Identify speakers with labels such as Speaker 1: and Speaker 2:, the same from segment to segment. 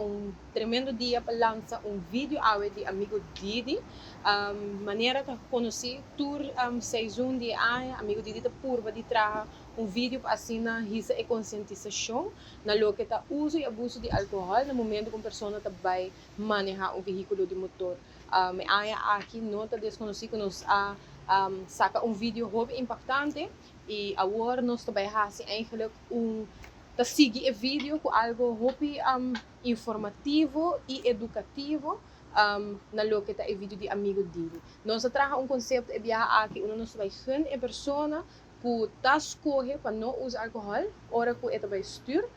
Speaker 1: Un tremendo dia pa lansa un video awe di Amigo Didi. Manera ta conoci tur seizoen di aña, Amigo Didi ta purba di traha un video pa asina hisa e concientisacion na loke ta uso y abuso di alcohol na momento cu un persona ta bay maneha un vehiculo di motor. E aña aki no ta desconoci cu nos a saca un video hopi impactante y awor nos ta bay haci eigenlijk un ta sigui e video cu algo hopi informativo y educativo na loke ta e video di Amigo Didi. Nos a traha un concepto e biaha aki unda nos ta bay gun e persona cu ta scoge pa no usa alcohol ora cu e ta bay stuur.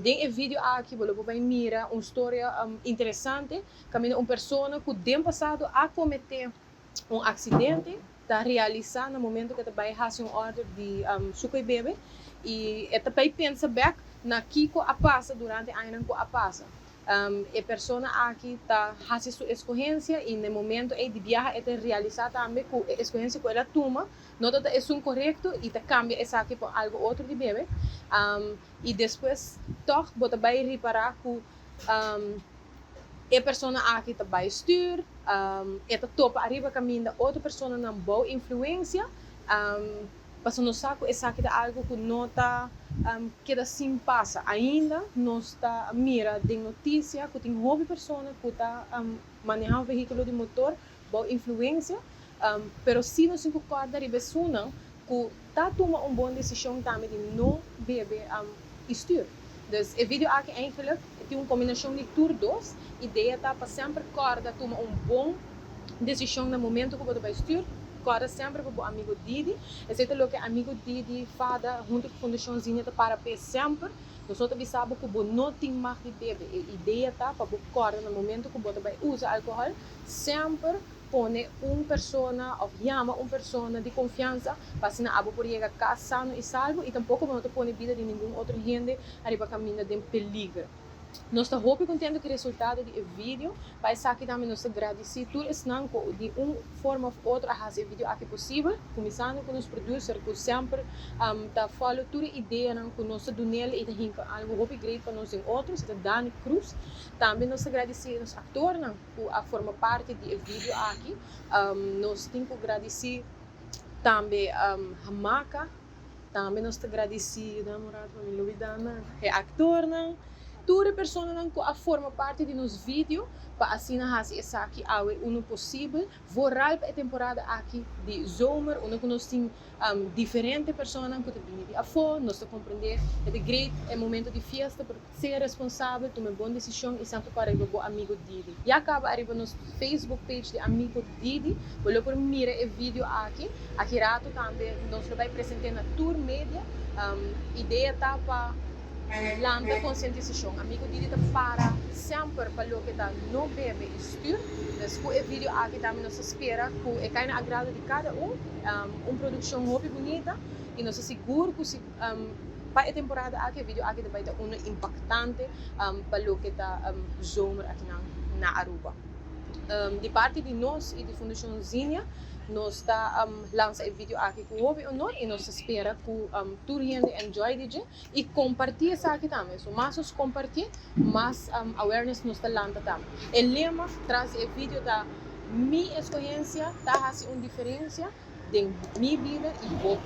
Speaker 1: Den e video aki bo lo por bay mira un storia interesante caminda un persona cu den pasado a comete un accidente ta realisa na momento cu e ta bay haci un order di suco y bebe y e ta bay pensa bek na kico a pasa durante añanan cu a pasa. E persona aki ta haci su escogencia y na e momento ey di biaha e ta realisa tambe cu e escogencia cu el a tuma no ta esun corecto y ta cambia esaki pa algo otro di bebe y despues toch bo ta bay ripara cu e persona aki ta bay stuur, e ta topa ariba caminda otro personanan bou influencia, pasobra nos sa cu esaki ta algo cu no ta keda sin pasa. Ainda nos ta mira den noticia cu tin hopi persona cu ta maneha un vehiculo di motor bou influencia, pero si nos tin cu corda riba esunnan cu ta tuma un bon decision tambe di no bebe y stuur. Dus e video aki eigenlijk tin un combinacion di tur dos idea: ta pa semper corda tuma un bon decision na momento cu bo ta bay stuur. Corda semper pa bo Amigo Didi. Esey ta loke Amigo Didi, FADA, hunto cu Fundacion Zinnia ta para pe semper. Nos no ta bisa bo cu bo no tin mag di bebe. E idea ta pa bo corda na momento cu bo ta bay usa alcohol, semper pone un persona of yama un persona di confiansa pa asina abo por yega cas sano y salvo y tampoco bo no ta pone bida di ningun otro hende ariba caminda den peligro. Nos ta hopi contento cu e resultado di e video. Pa esaki tambe nos ta gradici tur esnan cu di un forma of otro a haci e video aki posibel, cuminsando cu nos producer cu semper ta follow tur e ideanan cu nos ta dunele y ta hinca algo hopi great pa nos den otro, esey ta Dani Cruz. Tambe nos ta gradici nos actornan cu a forma parti di e video aki. Nos tin cu gradici tambe Hamaka, tambe nos ta gradici, dame un rato pa mi lubida nan, e actornan, tur e personanan cu a forma parti di nos video pa asina haci esaki awe uno posibel. Vooral pa e temporada aki di zomer, unda cu nos tin diferente personanan cu ta bini di afo. Nos ta comprende e ta great e momento di fiesta, pero sea responsabel, tuma e bon decision y semper para riba bo Amigo Didi. Ya caba ariba nos Facebook page di Amigo Didi, bo lo por mira e video aki. Aki rato tambe nos lo bay presenta na tur media. Idea ta pa lanta concientisacion. Amigo Didi ta para semper pa loke ta no bebe y stuur. Dus cu e video aki tambe nos ta spera cu e cay na agrado di cada un. Un produccion hopi bunita y nos ta sigur cu si pa e temporada aki e video aki ta bay ta uno impactante pa loke ta zomer aki na Aruba. Di parti di nos y di Fundacion Zinnia, nos ta lansa e video aki cu hopi honor y nos ta spera cu tur hende enjoy di dje y comparti esaki tambe. So mas nos comparti, mas awareness nos ta lanta tambe. E lema tras di e video ta "Mi escogencia ta haci un diferencia den mi bida y bo bida".